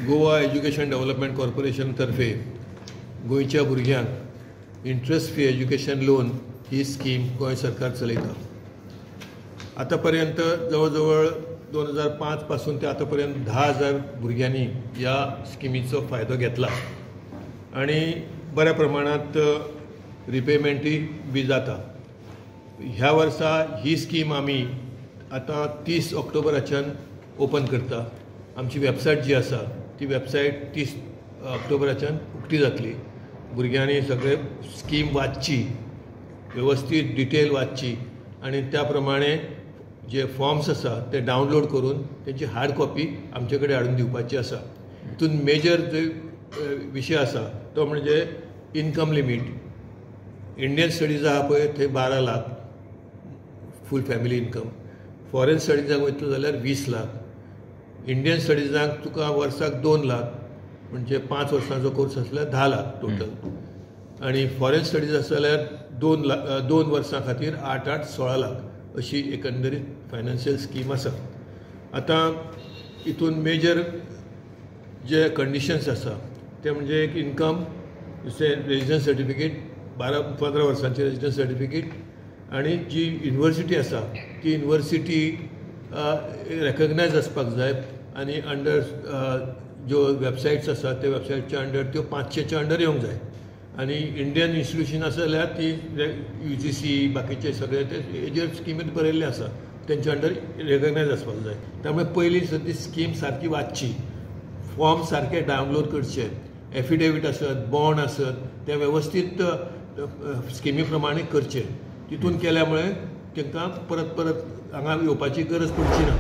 Goa education development corporation तर्फे गोंयच्या भुरग्यांक इंट्रस्ट फ्री एज्युकेशन लोन ही स्कीम गोंय सरकार चलयता. आतां पर्यंत जवळ जवळ 2005 पासून ते आतां पर्यंत 10,000 भुरग्यांनी ह्या स्किमीचो फायदो घेतला आनी बऱ्या प्रमाणांत रिपेमेंटूय बी जाता. ह्या वर्सा ही स्कीम आमी आतां 30 ऑक्टोबराच्यान ओपन करता. आमची वेबसायट जी आसा ती वेबसायट 30 ऑक्टोबराच्यान उक्ती जातली. भुरग्यांनी सगळे स्कीम वाचची, वेवस्थीत डिटेल वाचची आनी त्या प्रमाणे जे फॉर्म्स आसा ते डावनलोड करून तेंची हार्ड कॉपी आमचे कडेन हाडून दिवपाची आसा. हितून मेजर जे विशय आसा तो म्हणजे इनकम लिमीट. इंडियन स्टडीज आहा पळय थंय 12 lakh full family income, foreign स्टडीजाक वयतलो जाल्यार 20 लाख. इंडियन स्टडीजाक तुका वर्साक 2 लाख, म्हणजे 5 वर्सांचो कोर्स आसल्यार 10 लाख टोटल आनी फॉरेन स्टडीज आसा जाल्यार 2 लाख, 2 वर्सां खातीर 8 8 16 लाख अशी एकंदरीत फायनान्शियल स्कीम आसा. आतां हितून मेजर जे कंडिशन्स आसा ते म्हणजे एक इनकम, दुसरें रेजिडन्स सर्टिफिकेट, 12-15 वर्सांची रेजिडन्स सर्टिफिकेट आनी जी युनिवर्सिटी आसा ती युनिवर्सिटी रेकग्नायज आसपाक जाय आनी अंडर ज्यो वेबसायट्स आसा त्या वेबसायटच्या अंडर त्यो 500च्या अंडर येवंक जाय आनी इंडियन इन्स्टिट्यूशन आसा जाल्यार ती यूजीसी बाकीचे सगळे ते हेजेर स्किमीत बरयल्ले आसा, तेंच्या अंडर रेकग्नायज आसपाक जाय. त्यामुळे पयलीं सद्दी स्कीम सारकी वाचची, फॉर्म सारके डावनलोड करचे, एफिडेवीट आसत, बॉन्ड आसत, ते वेवस्थीत स्किमी प्रमाणे करचे. तितून केल्या मुळे तांकां परत परत हांगा येवपाची गरज पडची ना.